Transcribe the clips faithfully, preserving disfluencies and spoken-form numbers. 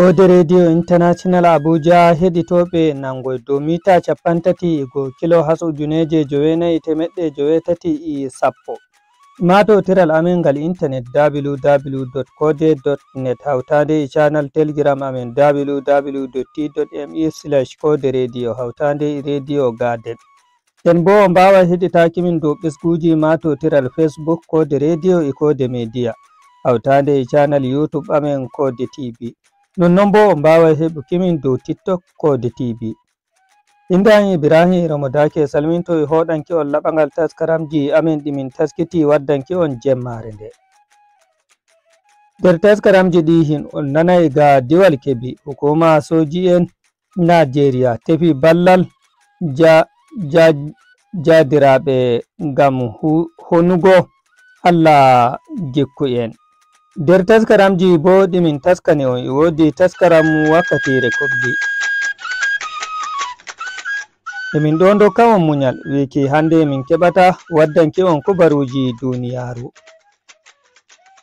Koode Radio International Abuja heɗitooɓe nangoy dow mita capanɗe tati e go'o kilo has ujuneeje jowenayi e teemeɗɗe joweetati e sappo. Maatotiral amen ngal internet w w w dot koode dot net hawtaande e channel Telegram amen w w w dot t dot m e slash koode radio hawtaande e Radio Garden. Nden boo on mbaaway heɗitaaki min dow ɓesguuji maatotiral Facebook Koode Radio e Koode Media, hawtaande e channel YouTube amen Koode T V. Nonnon boo on mbaaway heɓuki min dow TikTok Koode T V. Innde am Ibrahim Romo Dake salminto e hoɗanki on laɓangal taskaramji amen ɗi min taskiti waddanki on jemmaare nde. Nder taskaramji ɗi hin on nanay ga diwal Kebbi, hukuma sooji'en Najeriya tefi ballal ja-, ja-, jaadiraaɓe ngam hu-, honugo Allah jikku'en. Nder taskaramji boo ɗi min taskani on, e woodi taskaram wakkatiire kobli. E min ɗo ndokka on munyal, wiiki hannde min keɓata waddanki on kubaruuji duniyaaru.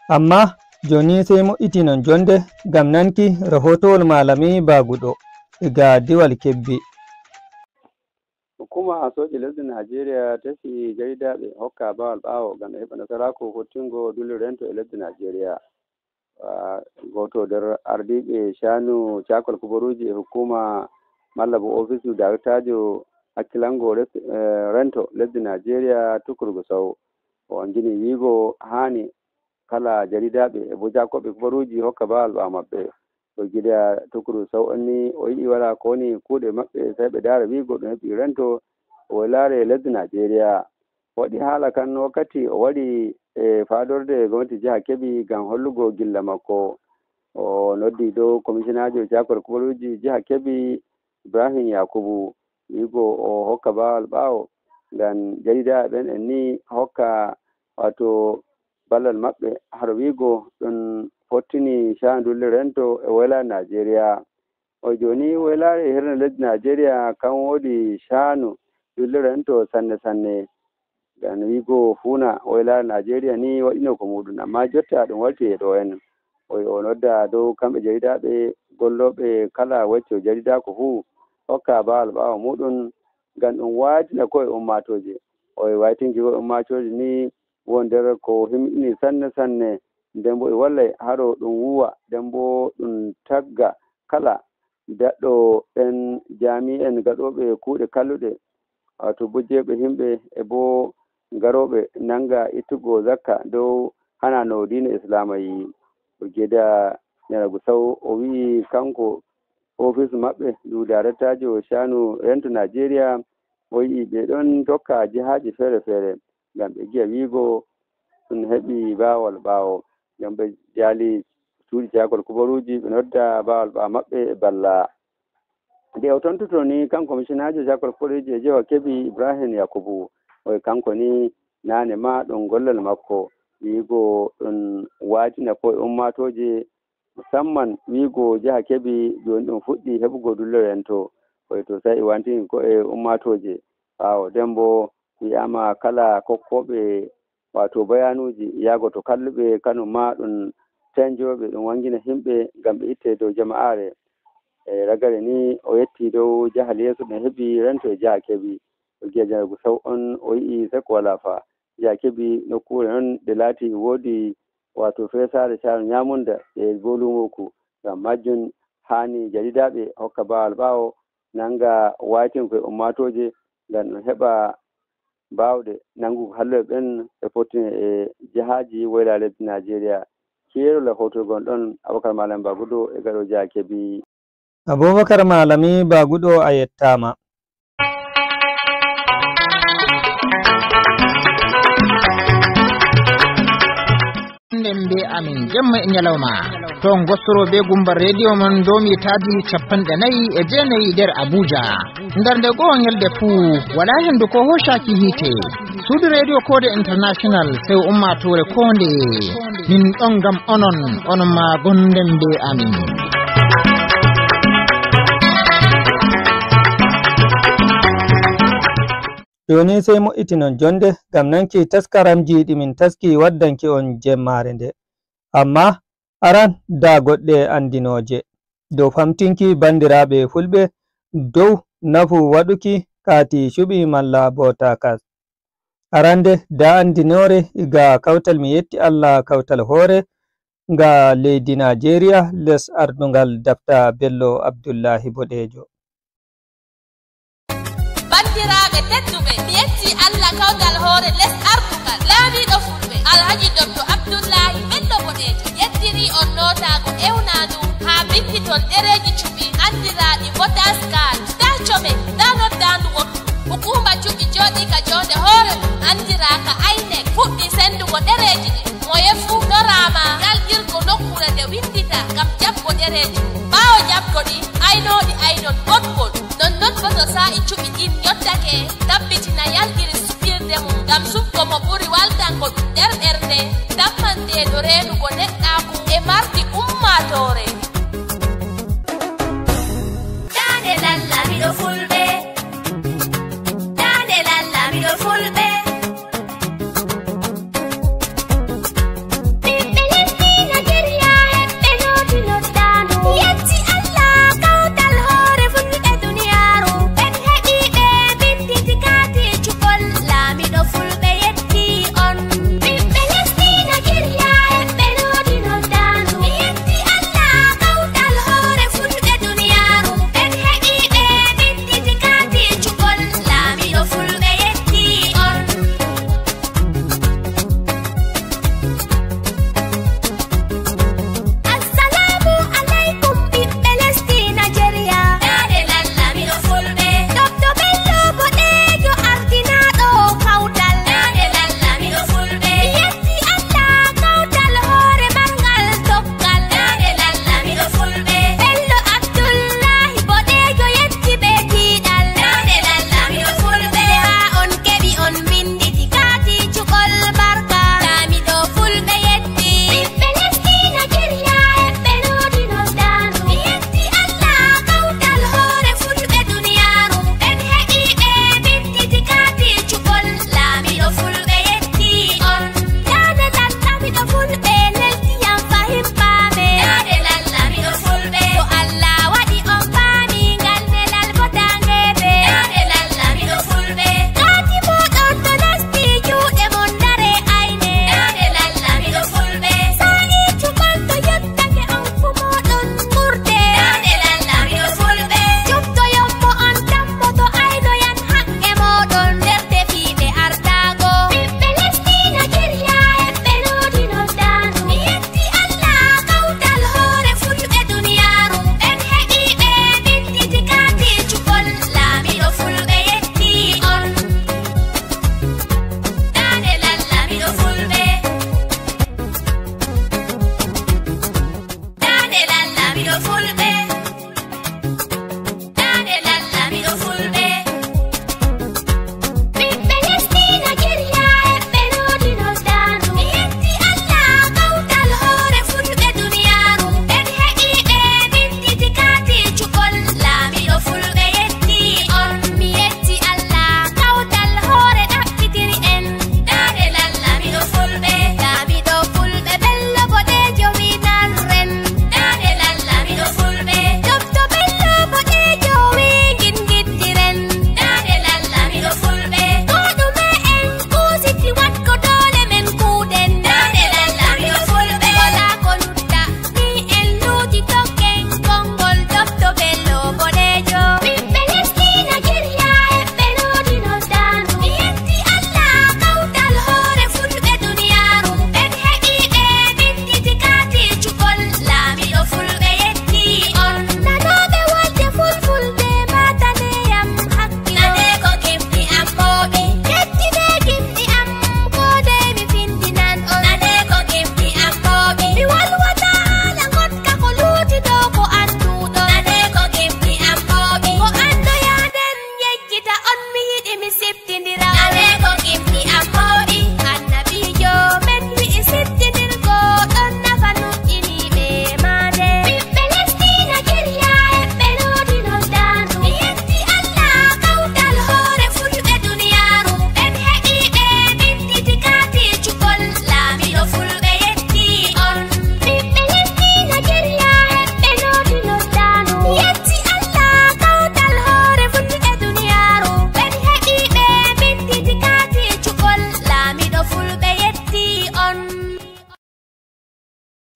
Ammaa jooni sey mo'itinon jonde ngam nanki rahootowol Malami Baguɗo diga diwal Kebbi. Hukuma sooje lesdi Najeriya tefi jaridaaɓe hokka baawal ɓaawo ngam ɓe heɓa nasaraaku fottingo dulle rento e lesdi Najeriya. Ah, gooto nder ardiiɓe caanu caakol kubaruuji e hukuma malla bo ofisu darektaajo hakkilango res-, eh, rento lesdi Najeriya, Tukur Gusau, o anndini wiigo haani kala jaridaaɓe e bo caakooɓe kubaruuji hokka baawal ɓaawo maɓɓe. Brigadier Tukur Gusau on ni o yi'i wala ko woni kuuɗe maɓɓe, sey ɓe ndaara wiigo ɗum heɓi rento o laare lesdi Najeriya. O waɗi haala kan wakkati o waɗi e faadorde gomnati jiha Kebbi ngam hollugo gilla makko. O noddi dow komishinaajo caakol kubaruuji jiha Kebbi, Ibrahim Yakubu, wiigo o hokka baawal ɓaawo ngam jaridaaɓe ɓen en ni hokka, waato, ballal maɓɓe, hara wiigo ɗum fottini caanu dulle rento e woylaare Najeriya. O jooni woylaare e hirna lesdi Najeriya kan woodi caanu dulle rento sanne sanne. Ngam wiigo fuuna woylaare Najeriya ni waɗino ko muuɗum, ammaa jotta ɗum warti e ɗo en. O, o nodda dow kamɓe jaridaaɓe gollooɓe kala wacco jaridaaku fuu hokka baawal ɓaawo muuɗum ngam ɗum waytina ko'e ummaatooje. O e waytinki ko'e ummaatooje ni won nder ko himɗini sanne sanne, nden bo e wallay haro ɗum wuwa, nden bo ɗum tagga kala daɗɗo ɓen jaami'en gaɗooɓe kuuɗe kalluɗe, waato bojjeeɓe himɓe e bo garooɓe nanga ittugo zakka dow hana no diina Islaama yi'i. O jeeda Ñalagu Saw o wi'i kanko ofis maɓɓe ndu darektaajo caanu rento Najeriya, o yi'i ɓe ɗon tokka jihaaji feere-feere ngam ɓe gi'a wiigo ɗum heɓi baawal ɓaawo. Ngam ɓe jaali cuuɗi caakol kubaruuji, ɓe nodda baawal ɓaawo maɓɓe e balla. Nde o tontuto ni, kanko komishinaajo caakol kubaruuji e jiha Kebbi, Ibrahim Yakubu, o e kanko ni naane ma ɗum gollal makko, wiigo ɗum waatina ko'e ummaatooje, musamman wiigo jiha Kebbi jooni ɗum fuɗɗi heɓugo dulle rento. Koye to sai wantini ko'e ummaatooje. Ɓaawo nden bo wi'aama kala kokkooɓe, waato bayaanuuji, yaago to kalluɓe, kanum ma ɗum tenjooɓe, ɗum wangina himɓe ngam ɓe itte dow jama'aare. E ragare ni o yetti dow jahal yeeso ɗum heɓi rento e jiha Kebbi. O giya Ñalagu Saw on o yi'i seko walaa fa. Jiha Kebbi nokkuure non ɗe laati woodi waato feesaare caanu ñaamunda e bo luumooku. Ngam majjum haani jaridaaɓe hokka baawal ɓaawo nanga waytingo ko'e ummaatooje ngam ɗum heɓa baawɗe nangugo halluɓe ɓen e fottine e jihaaji woyla lesdi Najeriya. Keerol e hotol gon ɗon Abubakar Malam Bagudo e gaɗo jiha Kebbi. Abubakar Malami Bagudo, a yettaama. Nden be amin jemma e ñalawma. To ngostoro be gumba rediyo mon domi taadi capanɗe nayi e jeenayi nder Abuja. Nder nde go'o ñalde fuu, wala hendu ko hoshaaki hiite. Suudu rediyo Koode International, sew ummaatoore koo ndeye. Min ɗon ngam onon, onon ma gonden be amin. Jooni sey mo'itinon jonde ngam nanki taskaramji ɗi min taski waddanki on jemmaare nde. Ammaa aran, ndaa goɗɗe anndinooje. dow famtinki banndiraaɓe fulɓe dow nafu waɗuki kaati cuɓi malla bootakas. Arande, da'andinoore ga kawtal mi yetti Allah kawtal hoore nga leydi Najeriya les ardungal Dafta Bello Abdullahi Boɗeejo. Banndiraaɓe tedduɓe, mi yetti Allah kawtal hoore les ardungal laamiiɗo fulɓe Alhaji Doktor Abdullahi Bello Boɗeejo yettiri on nootaago ewnaandu haa binnditon ɗereeji cuɓi anndiraaɗi voters card. Taa come, taa noddaandu wottu. Hukuuma cuɓi jooɗiika joonde hoore mum anndiraaka INEC fuɗɗi senndugo ɗereeji ɗin. Moye fuu toraama yaltirgo nokkuure nde winndita ngam jaɓgo ɗereeji mum. Ɓaawo jaɓgo ɗi, aynooɗi aynon goɗngol. Nonnon boo to saa'i cuɓi ɗin yottake, tabbitina yaltiri sukirde mum ngam subgo mo ɓuri waltango ɗum nder ɓernde, tammanteeɗo reenugo neɗɗaaku e mardi ummaatoore. Daande lalla miɗo fulɓe. Daande lalla miɗo fulɓe. Ɓiɓɓe lesdi Najeriya heɓɓe nooti noddaandu. Yetti Allah kawtal hoore fulɓe duniyaaru. Ɓen heɓi ɓe binndi tikaati cuɓol. Laamiiɗo fulɓe yetti on. Ɓiɓɓe lesdi Najeriya heɓɓe nooti noddaandu. Yetti Allah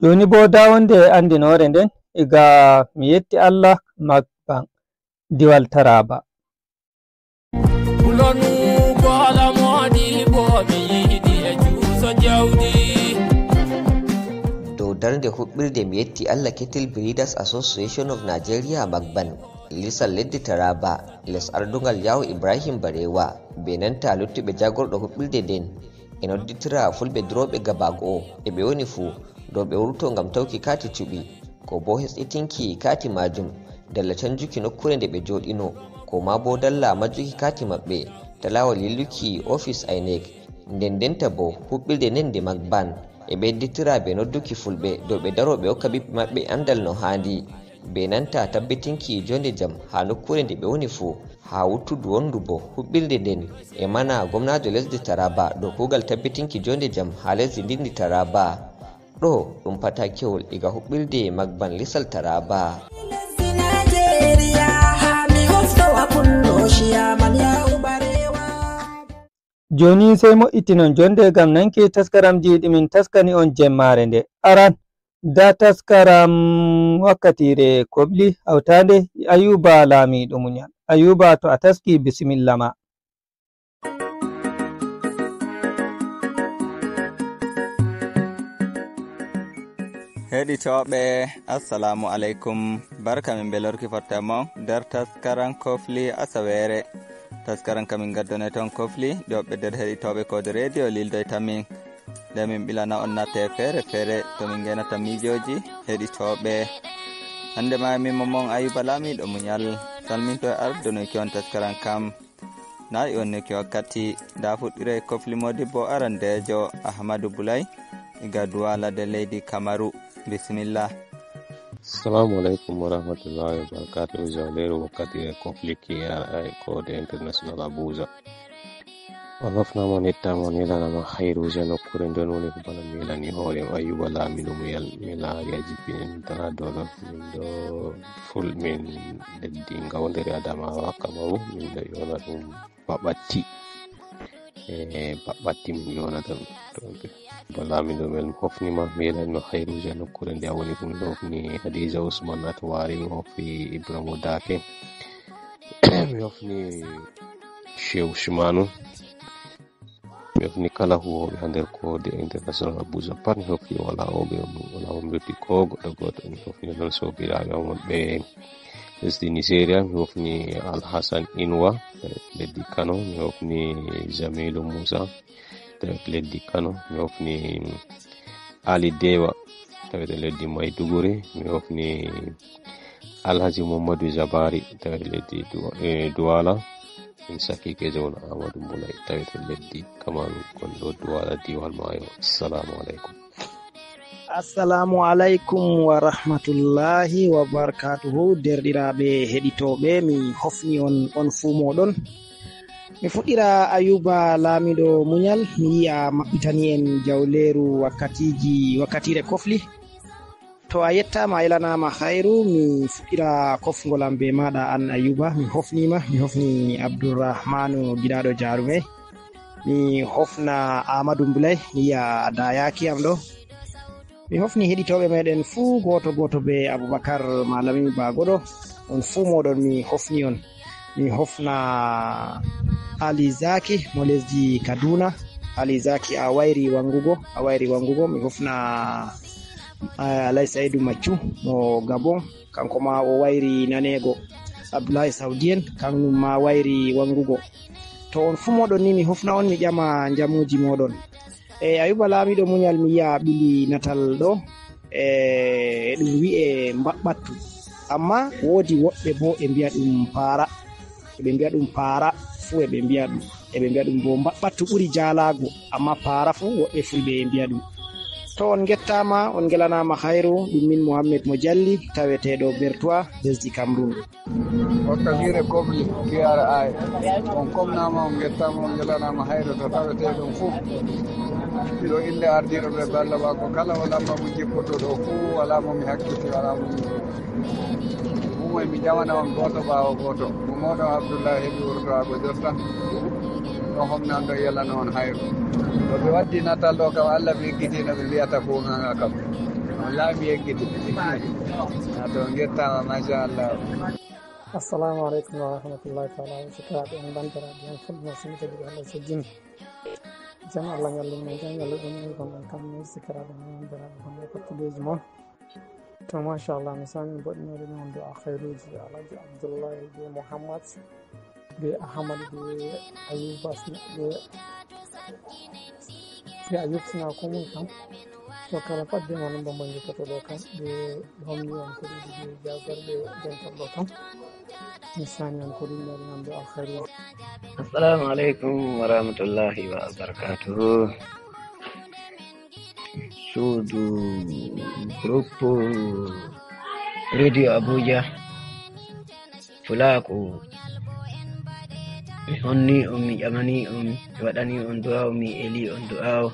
Jooni boo, daa wonde e anndinoore nden, iga mi yetti Allah, Magban, diwal Taraba. Kulonu ko alamoɗi ko mi yiɗi e cuuso jawdi. Dow darnde huɓɓirde mi yetti Allah, Cattle Breeders Association of Nigeria, Magban, lisal leddi Taraba, les ardungal Yawo Ibrahim Barewa, be nanta luttuɓe jagorɗo huɓɓirde nden, e nodditira fulɓe durooɓe gabaago o e ɓe woni fuu, dow ɓe wurto ngam tawki kaati cuɓi, ko boo hesɗitinki kaati maajum, dalla canjuki nokkuure nde ɓe jooɗino, ko maa boo dalla majjuki kaati maɓɓe, ta laawol yilluki ofis INEC. Nden ndenta boo, huɓɓirde nden nde Magban e ɓeyditira be nodduki fulɓe dow ɓe daro ɓe hokka ɓiɓɓe maɓɓe anndal no haandi, be nanta tabbitinki joonde jam haa nokkuure nde ɓe woni fuu, haa wuttudu wondu boo huɓɓirde nden e mana gomnaajo lesdi Taraba dow kuugal tabbitinki joonde jam haa lesdi ndin ndi Taraba. Ɗo ɗum patakewol iga huɓɓirde Magban lisal Taraba. Jooni sey moƴƴitinon jonde ngam nanki taskaramji ɗi min taskani on jemmaare nde. Aran, nda taskaram wakkatiire kobli hawtaande e Ayuba Laamiiɗo Muñal. Ayuba, to a taski, bisimilla ma. Heɗitooɓe, assalamu aleykum. Barka min belorki fotte mon nder taskaran kofli asaweere. Taskaran ka min gaddane ton kofli ɗi woɓɓe nder heɗitooɓe koode rediyo lildoyta min. Nde min ɓilana on natte feere feere to min ngenata miijooji heɗitooɓe. Hannde ma min mo mon Ayuba Laamiiɗo Muñal. Salminto e ardonoyki on taskaran kam. Na i onniki wakkati, nda fuɗɗire kofli modibbo arandeejo Ahmadu Bulay, iga Duwala de leydi Kamaru. Bisimilla. Assalamu alaikum wa rahmatullahi wa barakatuhu. Jawleeru wakkati e kofli K R I ko de international Abuja. On hofnama, nettama, nelanama hayruja nokkure nden woni ko bana melani hoore Ayuba Laamiiɗo Muñal. Mi laari a jippini tana dodo. Min do ful min leddi ngawdere Adamawa Kamaru, min do yona ɗum Baɓatti. E Baɓatti min yonata ɗum. To, Ayuba Laamiiɗo Muñal, mi hofnima, mi yelanima hayruja nokkure nde a woni ɗum. Mi hofni Hadiza Usman Atwari, mi hofni Ibrahima Dake. Mi hofni Shehu Usmanu. Mi hofni kala huwooɓe haa nder ko de international Abuja pat. Mi hofni wala o ɓe wala o mi lutti ko goɗɗo goɗɗo. Mi hofni noon sobiraaɓe am wonɓe lesdi Nigeria. Mi hofni Alhassan Inuwa, eh, leddi Kano. Mi hofni Jamilu Musa, tawi to leddi Kano. Mi hofni Ali Dewa, tawi to leddi Maiduguri. Mi hofni Alhaji Muhammadu Jabari, tawi to leddi Duwa-, eh, Duwala. Min sakike Jawna Amadou Moulay, tawi to leddi Kamaru, gonɗo Duwala, diiwal Maayo. Assalamu alaikum. Assalamu alaikum wa rahmatullahi wa barakatuhu. Derɗiraaɓe heɗitooɓe, mi hofni on, on fuu mooɗon. Mi fuɗɗira Ayuba Laamiiɗo Muñal, mi yi'a maɓɓitani en jawleeru wakkatiiji, wakkatiire kofli. To a yettaama, a yelanaama hayru, mi fuɗɗira kofngol am bee maaɗa an Ayuba. Mi hofniima, mi hofni Abdurrahmanu Giɗaaɗo Jaarumey. Mi hofna Aamadu Mbulay, mi yi'a daayaaki am ɗo. Mi hofni heɗitooɓe meeɗen fuu gooto gooto bee Abubakar Malami Baagoɗo. On fuu mooɗon mi hofni on. Mi hofna Ali Zaki mo lesdi Kaduna. Ali Zaki a wayri wangugo, a wayri wangugo. Mi hofna, eh, Alhaji Saidu Maccu mo Gabon. Kanko ma o wayri naneego. Abdullahi Saudi en, kanum ma wayri wangugo. To on fuu mooɗon ni mi hofna on, mi ƴama njamuuji mooɗon. E Ayuba Laamiiɗo Muñal mi yi'a ɓili natal ɗo. E ɗum wi'e mbaɓɓattu. Amma woodi woɓɓe boo e mbi'a ɗum paara. Eɓe mbi'a ɗum paara fuu eɓe mbi'a ɗum. Eɓe mbi'a ɗum boo mbaɓɓattu ɓuri jaalaago. Amma paara fuu woɓɓe fulɓe e mbi'a ɗum. To on ngettaama, on ngelanaama hayru, ɗum min Mohammed mo Jalli, taweteeɗo Bertois, lesdi Cameroun. Wakkatiire kobli K R I. On komnaama, on ngettaama, on ngelanaama hayru to taweteeɗum fuu. Ɗo innde ardiiɗo ɓe Bello Bako kala o lamba mo jippoto ɗo fuu, walaa mo mi hakkiti, walaa mo mi. Ummoy mi ƴamana on gooto ɓaawo gooto. Mo mooɗon Abdullahi heɓi wurtorago jotta. Ɗo homnan ɗo yelana on hayru. To ɓe waddi natal ɗo kam, Allah ɓe eggitina ɓe mbi'ata ko ŋaŋa kam. Wallaahi mi yeggiti. A to ngettaama, machallah. Assalamu aleykum wa rahmatullahi taala wa barakatuh. On bandiraɓe, on fulɓe, mo simi tawi Allah seddini. Jam Allah ñalli men, jam ñalli ɗum ni kon ɗon kam ni sikiraɓe, on bandiraɓe, kon e fattudeji mon. To machallah, mi sami boɗɗinoɗe ni on du'a khairuji, Alhaji Abdullahi be Muhammad be Ahmad be Ayuba Sina be, be Ayub Sina ko mun kam. To kala fadde mon ɗum bambanjo koto ɗo kam, ɓe homni on ko ɗiɗi ɓe jagar ɓe dental ɗo kam. Mi sani on ko ɗum ɗo ɗum ɗo alkhairu. Assalamu alaikum wa rahmatullahi wa barakatuhu. Suudu groupe Radio Abuja. Fulaaku, mi honni on, mi ƴamani on, mi waɗani on du'aaw, mi eli on du'aaw.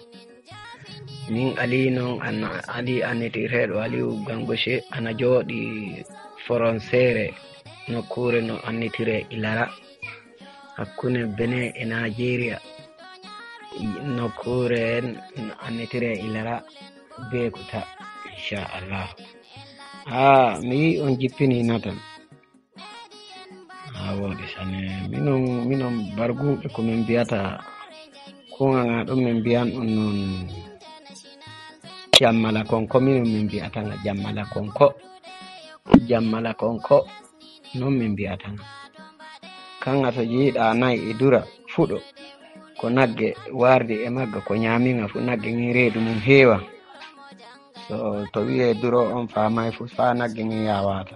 Min Ali non, an-, Ali annitireeɗo Aliyu Gangoshe, ana jooɗi Foronseere, nokkuure no annitire Ilara, hakkunde Benin e Nigeria, nokkuure no annitire Ilara, Bekuta, inchallah. Haa, mi yi'i on jippini Natal. Haa wooɗi sanne. Minon, minon barguɓe ko min mbiyata, kuuŋa ŋa ɗum min mbiyan ɗum noon jammala konko, minon min mbiyata ŋa jammala konko. Jammala konko, noon min mbiyata ŋa. Kaŋŋa to jiiɗa nayi e dura fuɗo, ko nagge wardi e magga ko ñaami ŋa fu, nagge ŋi reedu mum heewa. So, to wi'e duro on faa may fu, faa nagge ŋi yaawata.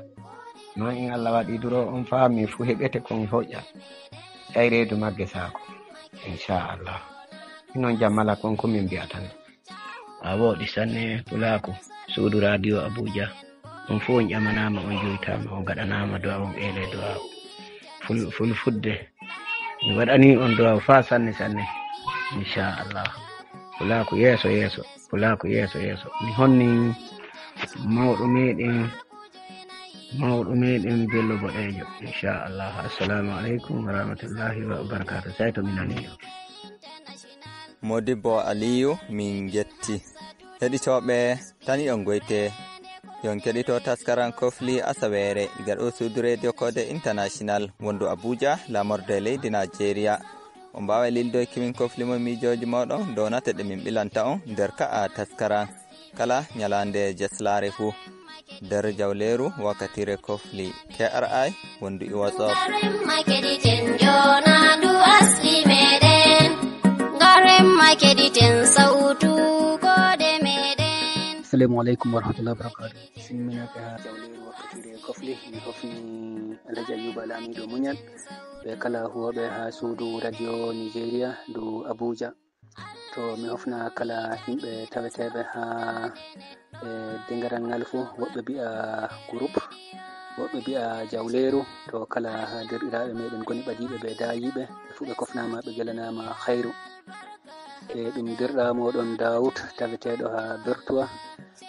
Noon in Allah waɗi duro on faa mi fu heɓete ko mi hoƴƴa. Ƴay reedu magge saako. Inchallah. Minon jammala kon ko min mbi'ata. A wooɗi sanne Pulaaku, suudu radio Abuja. On fof on ƴamanaama, on juytaama, on gaɗanaama du'a, on eele du'a. Ful-, fulfulde. Mi waɗani on du'a faa sanne sanne. Inchallah. Pulaaku yeeso yeeso. Pulaaku yeeso yeeso. Mi honni mawɗo meɗen, mawɗo meɗen Bello Boɗeejo. Inchallah. Assalamu aleykum wa rahmatullahi wa barakatuh. Sey to mi nani on. Modibbo Aliyu, min njetti. Heɗitooɓe, tan iɗon goyte. Yon keɗito taskaran kofli asaweere, diga ɗo suudu Radio Kode International, wondu Abuja, laamorde leydi Nigeria. On mbaawa lildoyki min kofli mon miijooji mooɗon, dow nate ɗe min ɓilanta on nder ka'a taskaran. Kala ñalaande jeslaare fuu. Nder jawleeru wakkatiire kofli K R I wondu e WhatsApp. Ngaren makediten jonaandu asli meɗen. Ngaren makediten sawtu koode meɗen. Assalamu aleykum wa rahmatullahi wa barakatuh. Simminaaɓe haa jawleeru wakkatiire kofli, mi hofni Alhaji Ayuba Laamiiɗo Muñal, ɓe kala huwooɓe haa suudu radio Nigeria ndu Abuja. To mi hofna kala yimɓe taweteeɓe haa e dingaral ngal fuu, woɓɓe mbi'a groupe, woɓɓe mbi'a jawleeru, to kala haa derɗiraaɓe meɗen ngoni ɓadiiɓe ɓe daayiiɓe, ɓe fuu ɓe kofnaama, ɓe gelanaama khayru. E ɗum derɗaa mooɗon Daawud, taweteeɗo haa Bertuwa,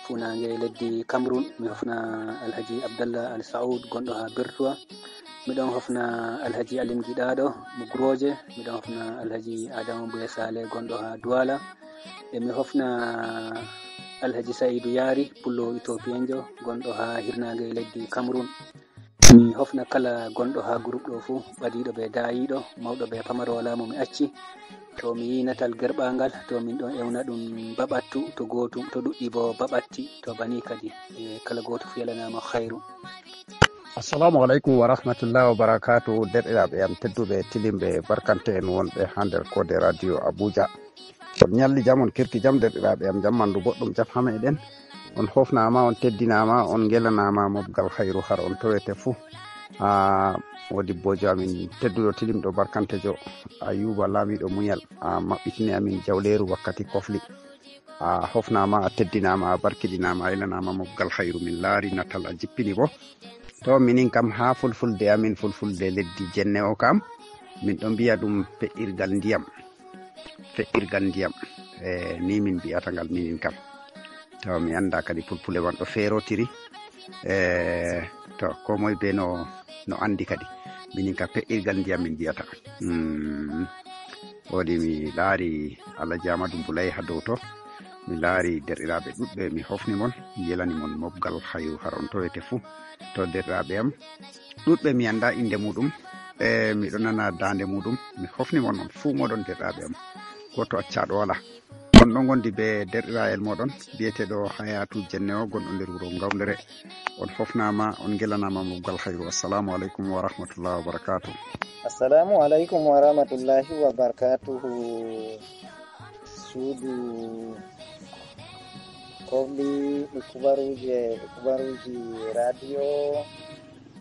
fuunaange leddi Cameroun. Mi hofna Alhaji Abdallah Al Saoud, gonɗo haa Bertuwa. Miɗon hofna Alhaji Alim Giɗaaɗo mo Gurooje. Miɗon hofna Alhaji Adama Buya Sale, gonɗo haa Duwala. E mi hofna Alhaji Sa'idu Yaari, pullo Itopiyanjo, gonɗo haa hirnaange leddi Cameroun. Mi hofna kala gonɗo haa groupe ɗo fuu, ɓadiiɗo be daayiiɗo, mawɗo be pamaro, walaa mo mi acci. To mi yii natal gerɓaangal, to min ɗon ewna ɗum baɓattu, to gootum, to ɗuɗɗi bo baɓatti, to banii kadi. E kala gooto fuu yalanaama khayru. Assalamu aleykum wa rahmatullahi wa barakatuh. Derɗiraaɓe am tedduɓe, tilimɓe, barkante en wonɓe haa nder koode radio Abuja. On ñalli jam, on kirki jam, derɗiraaɓe am, jam ɓanndu boɗɗum jam haa meɗen. On hofnaama, on teddinaama, on ngelanaama mobgal khayru har on towete fuu. Haa modibbojo amin tedduɗo, tilimɗo, barkantejo, Ayuba Laamiiɗo Muñal, a maɓɓitini amin jawleeru wakkati kofli. A hofnaama, a teddinaama, a barkiɗinaama, a yalanaama mobgal khayru. Min laari natal a jippini bo. To minin kam haa fulfulde amin, fulfulde leddi jenne o kam, min ɗon mbi'a ɗum pe'irgal ndiyam. Pe'irgal ndiyam. E, ni min mbi'ata ngal minin kam. To mi annda kadi pulpule man ɗo feerotiri. E, to ko moy be no, no anndi kadi. Minin ka pe'irgal ndiyam min mbi'ata. Mm. Woodi mi laari Alhaji Amadu Mbulay haa dow to. Mi laari derɗiraaɓe ɗuɗɓe, mi hofni mon, mi yelani mon mobgal hayru har on towete fuu. To derɗiraaɓe am ɗuɗɓe, mi anndaa innde muuɗum, e miɗo nana daande muuɗum, mi hofni mon on fuu mooɗon derɗiraaɓe am. Gooto accaaɗo walaa. On ɗon ngondi bee derɗirayel mooɗon biyeteeɗo Hayatu Jenne o, gonɗo nder wuro Ngawdere. On hofnaama, on ngelanaama mobgal hayru. Assalaamu aleykum wa rahmatullahi wa barakaatuh. Assalaamu aleykum wa rahmatullahi wa barakaatuhu. Suudu kobli kubaruuje, kubaruuji Radio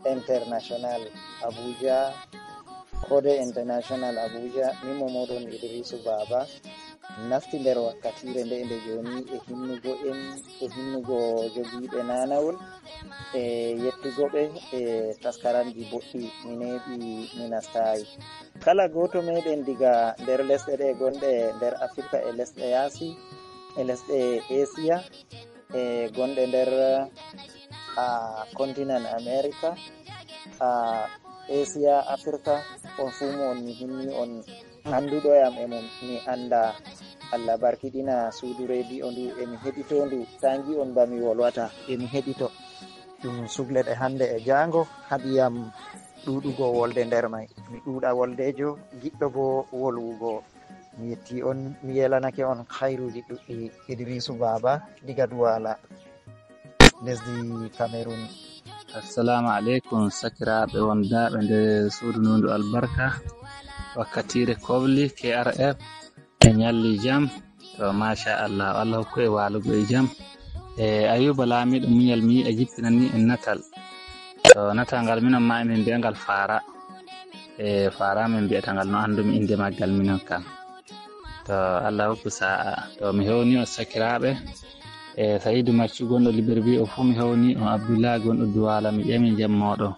International Abuja, Kode International Abuja, min mo mooɗon Idrisu Baba. Nasti nder wakkatiire nde, nde jooni e hinnugo en, e hinnugo jogiiɓe naanawol, e yettugo ɓe e taskaramji boɗɗi. Mi neeɓi, mi nastaayi. Kala gooto meeɗen diga nder lesɗe ɗe gonɗe nder Afirka e lesɗe yaasi, e lesɗe Esiya, e gonɗe nder, a, kontinent Amerika, a, Esiya, Afirka, on fuu mo on mi hinni on annduɗo yam e mum, mi annda. Allah barkiɗina suudu rediyo ndu, e mi heɗito ndu, taa ngi'on ba mi wolwata, e mi heɗito. Ɗum sugle ɗe hannde e jaango haɗi yam ɗuuɗugo wolde nder may. Mi ɗuuɗa woldeejo, giɗɗo boo wolwugo. Mi yetti on, mi yelanake on hayruuji ɗuɗɗi. Idrisu Baba diga Duwala, lesdi Cameroon. Assalamu aleykum, sakiraaɓe wondaaɓe nder suudu ndu albarka, wakkatiire kobli K R F. E nyalli jam. To, machallah, Allah hokku e waalugo e jam. E Ayuba Laamiiɗo Muñal, mi yi'i a jippinani en natal. To, natal ngal minon ma emin mbi'a ngal Faara. E Faara min mbi'ata ngal, no anndumi innde maggal minon kam. To, Allah hokku saa'a. To, mi hewni on sakiraaɓe. E Sayidu Maccu gonɗo Libreville o fuu mi hewni on, Abdullahi gonɗo Duwala, mi ƴami jam mooɗon.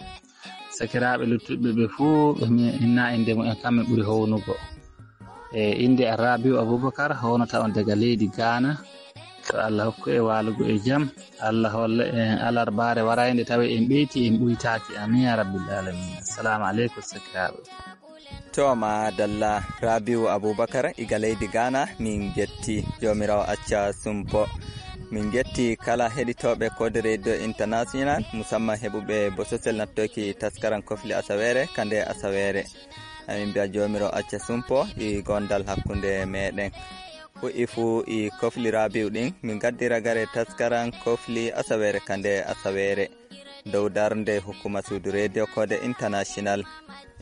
Sakiraaɓe luttuɓe ɓe fuu ɓe mi inna innde mumen kam mi ɓuri hownugo. E innde Rabiu Abubakar, hownata on daga leydi Ghana. To Allah hokku e waalugo e jam. Allah holla en alarbaare waraynde tawe en ɓeyti en ɓuytaaki. Amin ya rabbil alamin. Assalamu aleykum sakiraaɓe. To, madalla, Rabiu Abubakar iga leydi Ghana, min ngetti. Joomiraawo acca sumpo. Min ngetti kala heɗitooɓe Kode Radio International, musamman heɓuɓe bososel nattoyki taskaram kofli asaweere ka nde asaweere. Amin mbi'a Joomiraawo acca sumpo e gondal hakkunde meɗen. Fuɗɗi fuu e kofli Rabiu ɗin, min ngaddi ragare taskaram kofli asaweere ka nde asaweere. Dow darnde hukuma suudu Radio Kode International.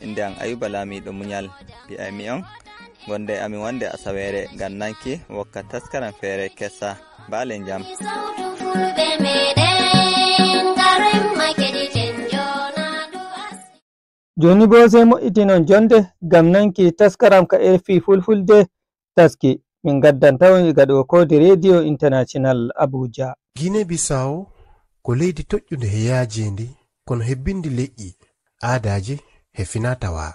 Innde am Ayuba Laamiiɗo Muñal, mbi'aymi on, gonde amin wonde asaweere, ngam nanki wokka taskaram feere kesa. Baale njam. Jooni boo, sey moƴƴitinon jonde ngam nanki taskaram ka R F I Fulfulde taski. Min ngaddanta on iga ɗo Kode Radio International Abuja. Guinée Bissau ko leydi toƴƴundi he yaajeendi, kono hebbindi leƴƴi, aadaaji he finaa-tawaa.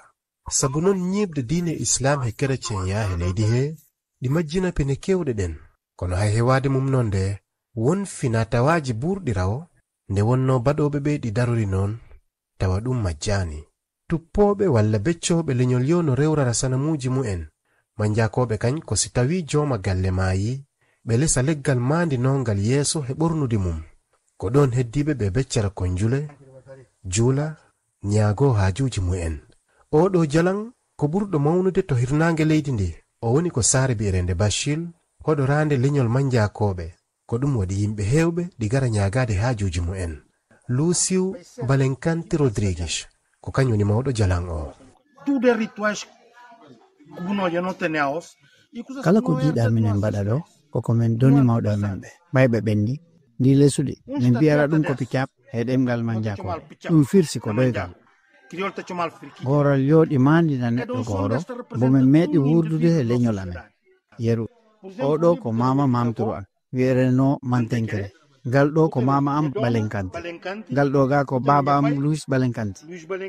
Sabu non ñiiɓde diine Islaam he kerecen yaa he leydi hee, ɗi majjina pine keewɗe ɗen. Kono hay hewaade mum non de, won finaa-tawaaji buurɗi rawo, nde wonnoo baɗooɓe ɓe ɗi darori non, tawa ɗum majjaani. Tuppooɓe walla beccooɓe leñol yoo no rewrara sanamuuji mumen. Manjakooɓe kañ ko si tawii jooma galle maayii, ɓe lesa leggal maandinoongal yeeso he ɓornudi mum. Ko ɗoon heddiiɓe ɓe beccara konjule, juula, ñaagoo haajuuji mumen. Oo ɗoo jalaŋ ko ɓurɗo mawnude to hirnaange leydi ndi. O woni ko saare biyereende Bachil, hoɗoraande leñol Manjakooɓe. Ko ɗum waɗi yimɓe heewɓe ɗi gara ñaagaade haajuuji mumen. Luusiw Balenkanti Rodrigues, ko kañ woni mawɗo jalaŋ oo. Tudo é rituais que nós já não temos. Kala ko njiɗaa minen mbaɗa ɗo, ko ko min doni mawɓe amen ɓe. Ɓay ɓe ɓenni, ndi lesuɗi, min mbiyata ɗum ko picap he ɗemngal Manjako. Ɗum firsi ko doygal. Gooral yooɗi maandina neɗɗo gooro, mbo min meeɗi wuurdude he leñol amen. Yeru, oo ɗoo ko maama maamturu am, wiyerenoo Mantenkere. Ngal ɗoo ko maama am Balenkante. Ngal ɗoo gaa ko baaba am Luis Balenkante.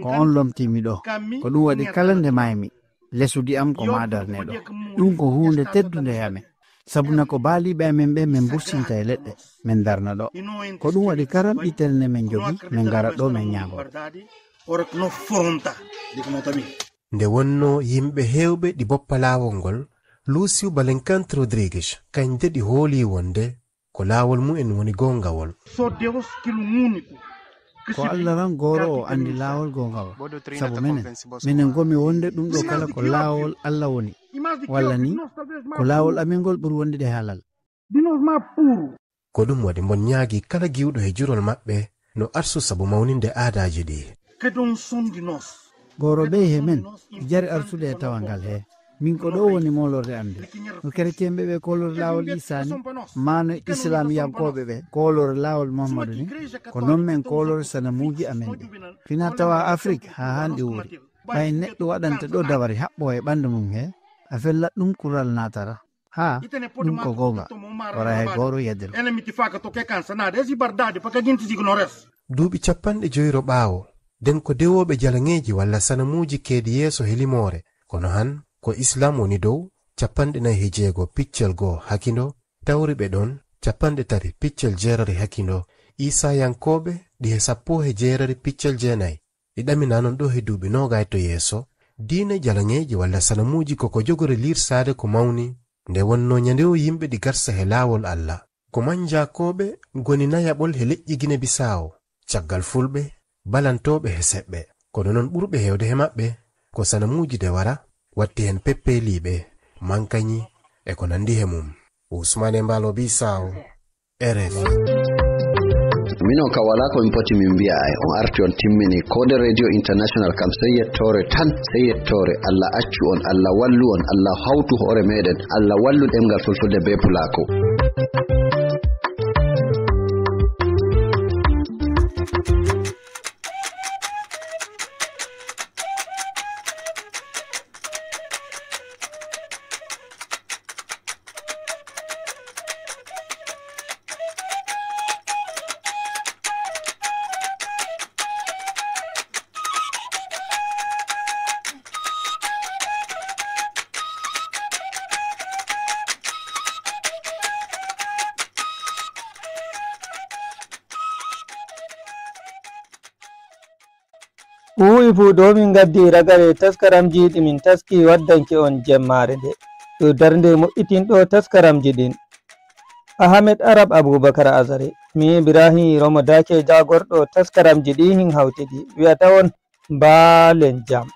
Ko on lomtii mi ɗoo. Ko ɗum waɗi kala nde maaymi, lesudi am ko maa darneɗo. Ɗum ko huunde teddunde he amen. Sabuna ko baaliiɓe amen ɓe min mbursinta e leɗɗe, min darna ɗo. Ko ɗum waɗi kala ɓitel nde min njogii, min ngara ɗo min ñaagoo. Ora que não fronta, digo não também. Nde wonnoo yimɓe heewɓe ɗi boppa laawol ngol, Lúcio Balencante Rodrigues, kañ de ɗi hoolii wonde ko laawol mumen woni goongawol. Só Deus que é o único que ko se Allah tan gooro o fica anndi nisso. Laawol goongawa. Sabu menen, minen ngomi wonde ɗum ɗo kala ko laawol Allah woni. Walla ni ko laawol amen ngol ɓuri wondude halal. De nós mais puro. Ko ɗum waɗi mbon ñaagi kala giwɗo he jurol maɓɓe no arsu sabu mawninde aadaaji ɗi. Cada um som de nós. Gooro ɓe he men jari arsude e tawa ngal he. Min ko ɗo woni moolorde am nde. No keretenɓe ɓe koolori laawol Iisaa ni, maa no islaamiyankooɓe ɓe koolori laawol Muhammadu ni, ko noon men koolori sanamuuji amen ɗi. Fina tawa Afrik haa hannde wuuri. Ɓay neɗɗo waɗanta ɗo dabari haɓɓo e ɓanndu mum he, a fellat ɗum kural naatara. Haa ɗum ko goonga, wara he gooro yadiro. Ela me te faca toque cansa nada. Esse verdade para que a gente ignora. Duuɓi capanɗe joyro ɓaawo, den ko dewooɓe jalaŋeeji walla sanamuuji keedi yeeso he limoore, kono han ko Islaam woni dow, capanɗe nayi he jeego piccel goo hakindo, tawri ɓe ɗon, capanɗe tati piccel jeerari hakindo, Iisaayankooɓe ɗi he sappo he jeerari piccel jeenayi. Ɗi ɗaminaa non ɗo he duuɓi noogay to yeeso, diine jalaŋeeji walla sanamuuji ko ko jogori liirsaade ko mawni, nde wonnoo ñande o yimɓe ɗi garsa he laawol Alla. Ko manjakooɓe ngoni nayaɓol he leƴƴi Gine Bisaawo, caggal Fulɓe, balantooɓe he seɓɓe. Kono non ɓurɓe heewde he maɓɓe ko sanamuuji de wara, watti heen peppeeliiɓe, mankañi, e ko nanndi he mum. Usmaane Mbaalo Bisaawo, R F I. Minon ka wala ko min poti min mbiya ay on arti on timmini kode radio international kam sey yettore tan sey yettore. Allah accu on, Allah wallu on, Allah hawtu hoore meɗen, Allah wallu ɗemgal fulfulde be pulako. Ɓuuɓi fuu ɗo min ngaddi ragare taskaramji ɗi min taski waddanki on jemmaare nde. Ɗo darnde moƴƴitinɗo taskaramji ɗin. Ahamed Arab Abubakar Azare, mi Ibrahim Romo Dake jaagorɗo taskaramji ɗi hin hawtidi. Wiyata on mbaalen jam.